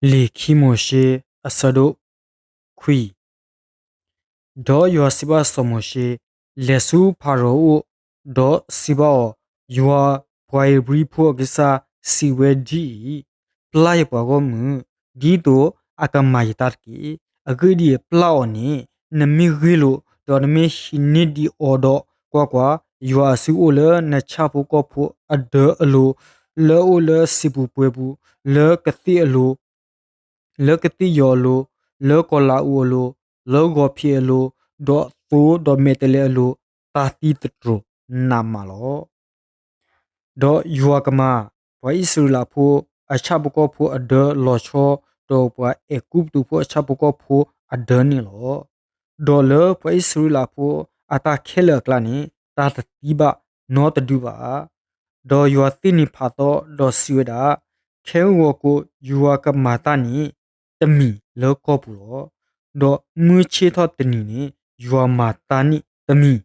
လံာ်ခံမိၤၡ့ အဆၢဒိၣ်ခွံ. ဒီးယွၤစံးဘၣ်စီၤမိၤၡ့, လဲၤဆူဖၤရိၤအအိၣ်, ဒီးစံးဘၣ်အီၤ, ယွၤပှၤဧ့ၤဘြံၤဖိအကစၢ်စံးဝဲဒ်အံၤ, ပျၢ်ယပှၤဂီၢ်မုၢ်, ဒ်သိးအကမၤယတၢ်တက့ၢ်. အဂ့ၢ်ဒ်အံၤ, ပျၢ်အီၤန့ၣ်, နမ့ၢ်ဂ့ၢ်လိာ်, ဒီးနမ့ၢ်ဟံးန့ၢ်ဒံးအီၤဒီး, ကွၢ်ကွၢ်, ယွၤအစုအိၣ်လၢနဆၣ်ဖိကီၢ်ဖိအဒၢအလိၤ, လၢအအိၣ်လၢစံာ်ပူၤပှဲၤပူၤ, လၢကသ့ၣ်အလိၤ, လၢကသ့ၣ်ယီၤအလိၤ, လၢကီၤလၤအူအလိၤ, လၢဂီၤဖံးအလိၤ, ဒီးသိဒီးမဲာ်တဲးလဲးအလိၤ, တၢ်သံသတြိာ်နးမးလီၤ. ဒီးယွၤကမၤပှၤအံၣ်စရ့လးဖိအဆၣ်ဖိကီၢ်ဖိအဒၢလီၤဆီ, ဒီးပှၤအဲၤကူပတူးဖိအဆၣ်ဖိကီၢ်ဖိအဒၢန့ၣ်လီၤ. ဒီးလၢပှၤအံၣ်စရ့လးဖိအတၢ်ခဲလၢာ်အကျါန့ၣ်, တၢ်တသံဘၣ်နီတဒုဘၣ်. ဒီးယွၤသ့ၣ်နီၣ်ဖးသီ, ဒီးစံးဝဲဒၣ်, ခဲဂီၤကိး ယွၤကမၤတၢ်န့ၣ်တမံၤလၢကီၢ်ပူၤလီၤ. ဒီးမုၢ်ဆ့ၣ်ထီၣ်တနံၤန့ၣ်, ယွၤမၤတၢ်န့ၣ်တမံၤ,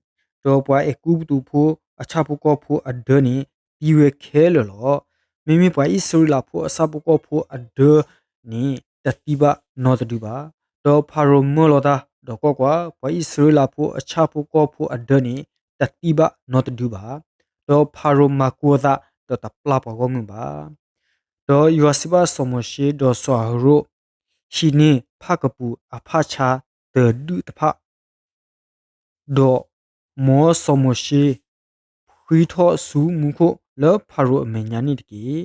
ဒီးပှၤအဲၤကူပတူးဖိအဆၣ်ဖိကီၢ်ဖိအဒၢန့ၣ်သံဝဲခဲလၢာ်လီၤ. မ့မ့ၢ်ပှၤအံၣ်စရ့လးဖိအဆၣ်ဖိကီၢ်ဖိအဒၢန့ၣ်တသံဘၣ်နီတဒုဘၣ်. ဒီးဖၤရိၤမၢလီၤတၢ်, ဒီးကွၢ်ကွၢ်, ပှၤအံၣ်စရ့လးဖိအဆၣ်ဖိကီၢ်ဖိအဒၢန့ၣ်တသံဘၣ်နီတဒုဘၣ်. ဒီးဖၤရိၤမၤကူအသး, ဒီးတပျၢ်ပှၤဂီၢ်မုၢ်ဘၣ်. ဒီးယွၤစံးဘၣ်စီၤမိၤၡ့, ဒီးစီၤအၤဟရိၣ်, ဟံးန့ၢ်ဖၣ်ကပူၤအဖၣ်ဆါတဒုၣ်တဖၣ်, ဒီးမ်စီၤမိၤၡ့ဃံထီၣ်ဆူမူခိၣ်လၢဖၤရိၤအမဲာ်ညါန့ၣ်တက့ၢ်.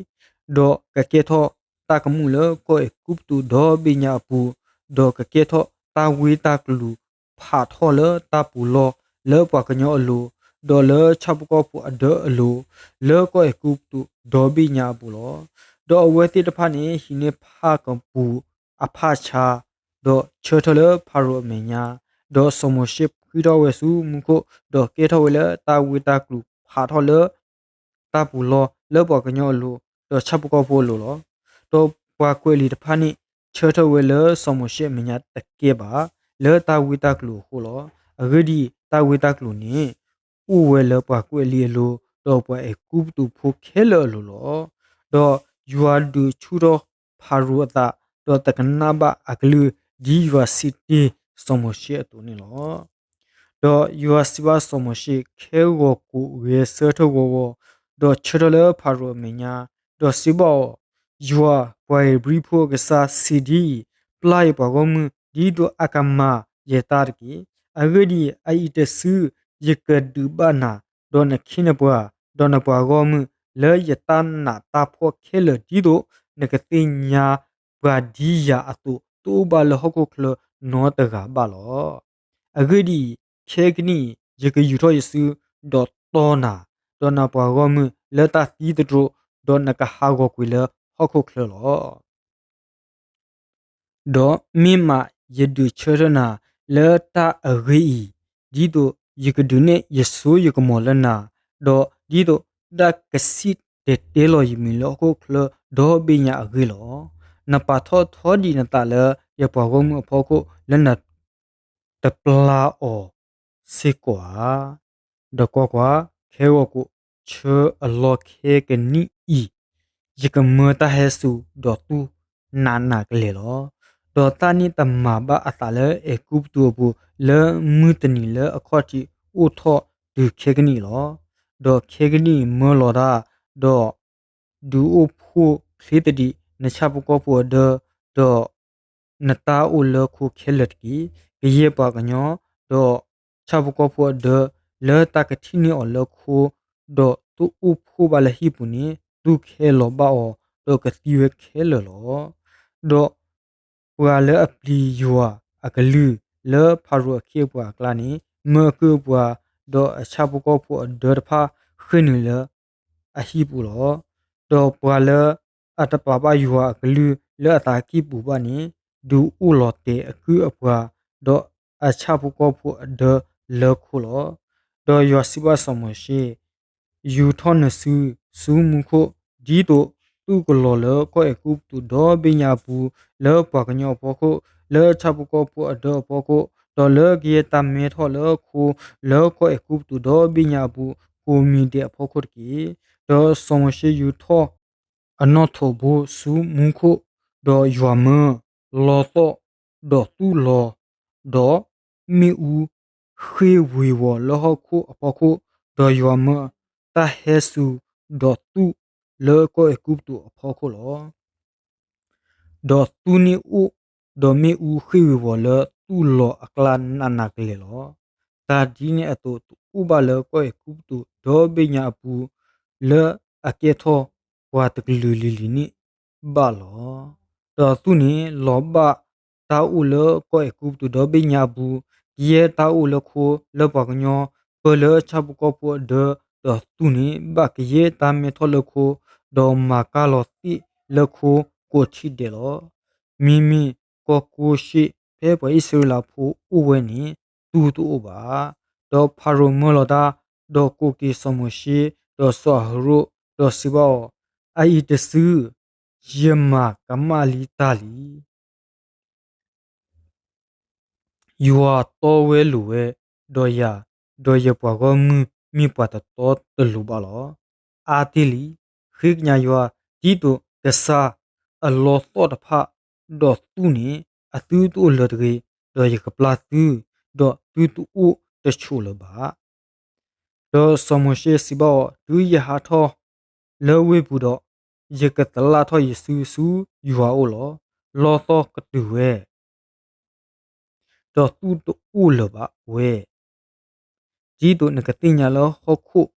ဒီးကကဲထီၣ်တၢ်ကမူၣ်လၢကီၢ်အဲၤကူပတူးဒီဘ့ၣ်ညါအပူၤ, ဒီးကကဲထီၣ်တၢ်ဝ့ၢ်တၢ်ကလူးဖးထီၣ်လၢတၢ်ပူၤလီၢ်, လၢပှၤကညီအလိၤ, ဒီးလၢဆၣ်ဖိကီၢ်ဖိအဒၢအလိၤ, လၢကီၢ်အဲၤကူပတူးဒီဘ့ၣ်ညါအပူၤလီၤ. ဒီးအဝဲသ့ၣ်တဖၣ်န့ၣ် ဟံးန့ၢ်ဖၣ်ကပူၤအဖၣ်ဆါ, ဒီးဆၢထၢၣ်လၢဖၤရိၤအမဲာ်ညါ, ဒီးစီၤမိၤၡ့ဃံထီၣ်ဝဲဆူမူခိၣ်, ဒီးကဲထီၣ်ဝဲလၢတၢ်ဝ့ၢ်တၢ်ကလူးဖးထီၣ်လၢတၢ်ပူၤလီၢ်, လၢပှၤကညီအလိၤ, ဒီးဆၣ်ဖိကီၢ်ဖိအလိၤလီၤ. ဒီးပှၤကွဲးလံာ်တဖၣ်န့ၣ် ဆၢထၢၣ်ဝဲလၢစီၤမိၤၡ့အမဲာ်ညါတကဲဘၣ်, လၢတၢ်ဝ့ၢ်တၢ်ကလူးအဃိလီၤ. အဂ့ၢ်ဒ်အံၤ, တၢ်ဝ့ၢ်တၢ်ကလူးန့ၣ် အိၣ်ဝဲလၢပှၤကွဲးလံာ်အလိၤ, ဒီးပှၤအဲၤကူပတူးဖိခဲလၢာ်အလိၤလီၤ. ဒီးယွၤဒုးဆူၣ်ထီၣ်ဖၤရိၤအသး, ဒီးတကနၣ်ဘၣ်အကလုၢ်, ဒ်ယွၤစံးတ့ၢ်စီၤမိၤၡ့အသိးန့ၣ်လီၤ. ဒီးယွၤစံးဘၣ်စီၤမိၤၡ့, ခဲဂီၤကိးဂဲၤဆၢထၢၣ်ဂီၤဂီၤ, ဒီးဆၢထၢၣ်လၢဖၤရိၤအမဲာ်ညါ, ဒီးစံးဘၣ်အီၤ, ယွၤပှၤဧ့ၤဘြံၤဖိအကစၢ်စံးဒ်အံၤ, ပျၢ်ယပှၤဂီၢ်မုၢ် ဒ်သိးအကမၤယတၢ်တက့ၢ်. အဂ့ၢ်ဒ်အံၤ, အအံၤတစုယကဒုးဘၣ်နၤ, ဒီးနခ့နပှၤ, ဒီးနပှၤဂီၢ်မုၢ်, လၢယတၢ်နးတၢ်ဖှီၣ်ခဲလၢာ် ဒ်သိးနကသ့ၣ်ညါပှၤဒ်ယၤအသိး တအိၣ်ဘၣ်လၢဟီၣ်ခိၣ်ချၢနီတဂၤဘၣ်လီၤ. အဂ့ၢ်ဒ်အံၤ, ခဲကနံၣ်အံၤ ယကယူာ်ထီၣ်ယစု, ဒီးတီနၤ, ဒီးနပှၤဂီၢ်မုၢ်လၢတၢ်သံသတြိာ်, ဒီးနကဟးဂီၤကွံာ်လၢဟီၣ်ခိၣ်ချၢလီၤ. ဒီးမ့ၢ်မးယဒုးဆၢထၢၣ်နၤလၢတၢ်အဂ့ၤအံၤ, ဒ်သိးယကဒုးနဲၣ်ယစိယကမီၤလၢနၤ, ဒီးဒ်သိးတၢ်ကစံၣ်တဲၤတဲလီၤယမံၤလၢဟီၣ်ခိၣ်ချၢဒီဘ့ၣ်ညါအဂ့ၢ်လီၤ. နပာ်ထီၣ်ထီဒံးနသးလၢယပှၤဂီၢ်မုၢ်အဖီခိၣ်လၢန တပျၢ်အီၤစ့ၢ်ကီးဧါ. ဒီးကွၢ်ကွၢ်, ခဲဂီၤကိးဆၢအလီၢ်ခဲကနံၣ်အံၤ, ယကမၢတၢ်ဟဲစူၤဒီးသူၣ်နးနးကလဲာ်လီၤ. ဒီးတၢ်န့ၣ်တမၤဘၣ်အသးလၢအဲၤကူပတူးအပူၤ လၢမုၢ်တနံၤလၢအခီၣ်ထံးအိၣ်ထီၣ်တုၤခဲကနံၣ်အံၤလီၤ. ဒီးခဲကနံၣ်အံၤမၢလီၤတၢ်, ဒီး ဒုးအိၣ်ဖှိၣ်ချ့သဒံး နဆၣ်ဖိကီၢ်ဖိအဒၢ, ဒီးနတၢ်အိၣ်လၢခိခဲလၢာ်တက့ၢ်. ကယဲၢ်ပှၤကညီ, ဒီးဆၣ်ဖိကီၢ်ဖိအဒၢ, လၢတၢ်ကထံၣ်န့ၢ်အီၤလၢခိ, ဒီးတအိၣ်ဖှိၣ်ဘၣ်လၢဟံၣ်ပူၤန့ၣ်, သူၣ်ခဲလီၤဘၣ်အီၤ, ဒီးကသံဝဲခဲလၢာ်လီၤ. ဒီး ပှၤလၢအပျံၤယွၤအကလုၢ်လၢဖၤရိၤအခ့အပှၤအကျါန့ၣ်, မၢအကုၢ်အပှၤ, ဒီးအဆၣ်ဖိကီၢ်ဖိအဒၢတဖၣ်ဃ့ၢ်နုာ်လၢအဟံၣ်ပူၤလီၤ. ဒီးပှၤလၢအတပာ်ဘၣ်ယွၤအကလုၢ်လၢအသးကံၢ်ပူၤဘၣ်န့ၣ်, ဒုးအိၣ်လီၤတဲာ်အကုၢ်အပှၤ, ဒီးအဆၣ်ဖိကီၢ်ဖိအဒၢလၢခိလီၤ. ဒီးယွၤစံးဘၣ်စီၤမိၤၡ့, ယူာ်ထီၣ်နစုဆူမူခိၣ်, ဒ်သိးသုကလီၤလၢကီၢ်အဲၤကူပတူးဒီဘ့ၣ်ညါအပူၤ, လၢပှၤကညီအဖီခိၣ်, လၢဆၣ်ဖိကီၢ်ဖိအဒၢအဖီခိၣ်, ဒီးလၢကယဲၢ်တၢ်မဲထီၣ်လၢခိ, လၢကီၢ်အဲၤကူပတူးဒီဘ့ၣ်ညါအပူၤ, ကိးမံၤဒဲးအဖီခိၣ်တက့ၢ်. ဒီးစီၤမိၤၡ့ယူာ်ထီၣ်အနီၣ်ထိးဘိဆူမူခိၣ်, ဒီးယွၤမၢလီသီၣ်, ဒီးသူၣ်လီၤ, ဒီးမ့ၣ်အူဃ့ၢ်ဝ့ၤဝီၤလၢဟီၣ်ခိၣ်အဖီခိၣ်, ဒီးယွၤမၢတၢ်ဟဲစူၤဒီးသူၣ်လၢကီၢ်အဲၤကူပတူးအဖီခိၣ်လီၤ. ဒီးသူၣ်န့ၣ်အိၣ်, ဒီးမ့ၣ်အူဃ့ၢ်ဝ့ၤဝီၤလၢသူၣ်လီၤအကျါနးနးကလဲာ်လီၤ. တၢ်ဒ်န့ၣ်အသိးတအိၣ်ဘၣ်လၢကီၢ်အဲၤကူပတူးဒီဘ့ၣ်ညါအပူၤ လၢအကဲထီၣ်ပှၤတကလုာ်လံၤလံၤန့ၣ်ဘၣ်လီၤ. ဒီးသူၣ်န့ၣ်လီၤဘၣ်တၢ်အိၣ်လၢကီၢ်အဲၤကူပတူးဒီဘ့ၣ်ညါအပူၤ, ကယဲၢ်တၢ်အိၣ်လၢခိလၢပှၤကညီပၢလၢဆၣ်ဖိကီၢ်ဖိအဒၢ, ဒီးသူၣ်န့ၣ်ဘၣ်ကယဲၢ်တၢ်မဲထီၣ်လၢခိ, ဒီးမၤကၢ်လီၤသ့ၣ်လၢခိကိးထံၣ်ဒဲးလီၤ. မ့မ့ၢ်ကီၢ်ကိၢ်ၡ့ၣ်ဖဲပှၤအံၣ်စရ့လးဖိအိၣ်ဝဲန့ၣ် သူၣ်တအိၣ်ဘၣ်. ဒီးဖၤရိၤမၢလီၤတၢ်, ဒီးကိးက့ၤစီၤမိၤၡ့, ဒီးစီၤအၤဟရိၣ်, ဒီးစံးဘၣ်အီၤ, အအံၤတစု ယမၤကမၣ်လံတၢ်လံ. ယွၤတီဝဲလိာ်ဝဲဒီးယၤ, ဒီးယပှၤဂီၢ်မုၢ်မ့ၢ်ပှၤတတီတလိၤဘၣ်လီၤ. အါတ့ၢ်လံ, ဃ့ကညးယွၤ, ဒ်သိးကစၢ်အလီသီၣ်တဖၣ်, ဒီးသူၣ်န့ၣ်အသုတအိၣ်လၢၤတဂ့ၤ, ဒီးယကပျၢ်သု, ဒီးသုတအိၣ်တဆိးလၢၤဘၣ်. ဒီးစီၤမိၤၡ့စံးဘၣ်အီၤ, တုၤယဟးထီၣ်လၢဝ့ၢ်ပူၤဒီး, ယကသလၣ်ထီၣ်ယစုဆူယွၤအအိၣ်လီၤ. လီသီၣ်ကတုၤဝဲ, ဒီးသူၣ်တအိၣ်လၢၤဘၣ်ဝဲ, ဒ်သိးနကသ့ၣ်ညါလၢဟီၣ်ခိၣ်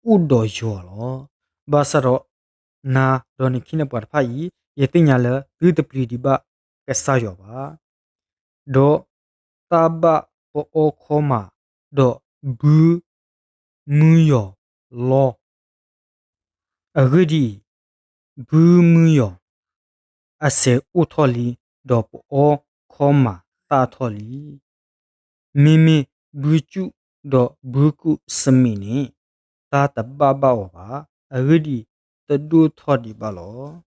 အိၣ်ဒီးယွၤလီၤ. ဘၣ်ဆၣ်ဒီးနၤဒီးနခံန့ၢ်ပှၤတဖၣ်အံၤ, ယသ့ၣ်ညါလၢသုတပျံၤဒံးဘၣ်ကစၢ်ယွၤဘၣ်. ဒီးတၢ်ဘၣ်ပအီခီမး, ဒီးဘုမုယီၤလီၤ. အဂ့ၢ်ဒ်အံၤ, ဘုမုယီၤအစဲးအိၣ်ထီၣ်လံ, ဒီးပအီခီမးသၣ်ထီၣ်လံ. မ့မ့ၢ်ဘုကၠူၣ်ဒီးဘုကူးစမံးန့ၣ်, တၢ်တဘၣ်ဘၣ်အီၤဘၣ်. အဂ့ၢ်ဒ်အံၤ, တဒိၣ်ထီၣ်ဒံးဘၣ်လီၤ.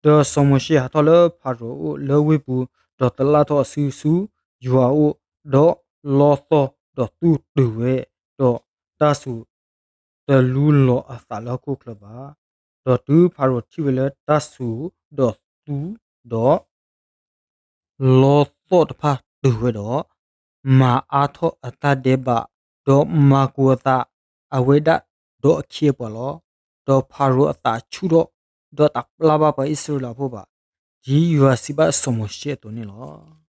ဒီးစီၤမိၤၡ့ဟးထီၣ်လၢဖၤရိၤအအိၣ်လၢဝ့ၢ်ပူၤ, ဒီးသလၣ်ထီၣ်အစုဆူယွၤအအိၣ်, ဒီးလီသီၣ်ဒီးသူၣ်တုၤဝဲ, ဒီးတၢ်စူၤတလူလီၤအသးလၢဟီၣ်ခိၣ်ချၢဘၣ်. ဒီးတုၤဖၤရိၤထံၣ်ဝဲလၢတၢ်စူၤဒီးသူၣ်ဒီး လီသီၣ်တဖၣ်တုၤဝဲဒီး, မၤအါထီၣ်အတၢ်ဒဲးဘး, ဒီးမၤကိၤအသးအဝဲဒၣ်ဒီးအခ့အပှၤလီၤ. ဒီးဖၤရိၤအသးဆူၣ်ထီၣ်, ဒီးတပျၢ်ဘၣ်ပှၤအံၣ်စရ့လးဖိဘၣ်, ဒ်ယွၤစံးဘၣ်စီၤမိၤၡ့အသိးန့ၣ်လီၤ.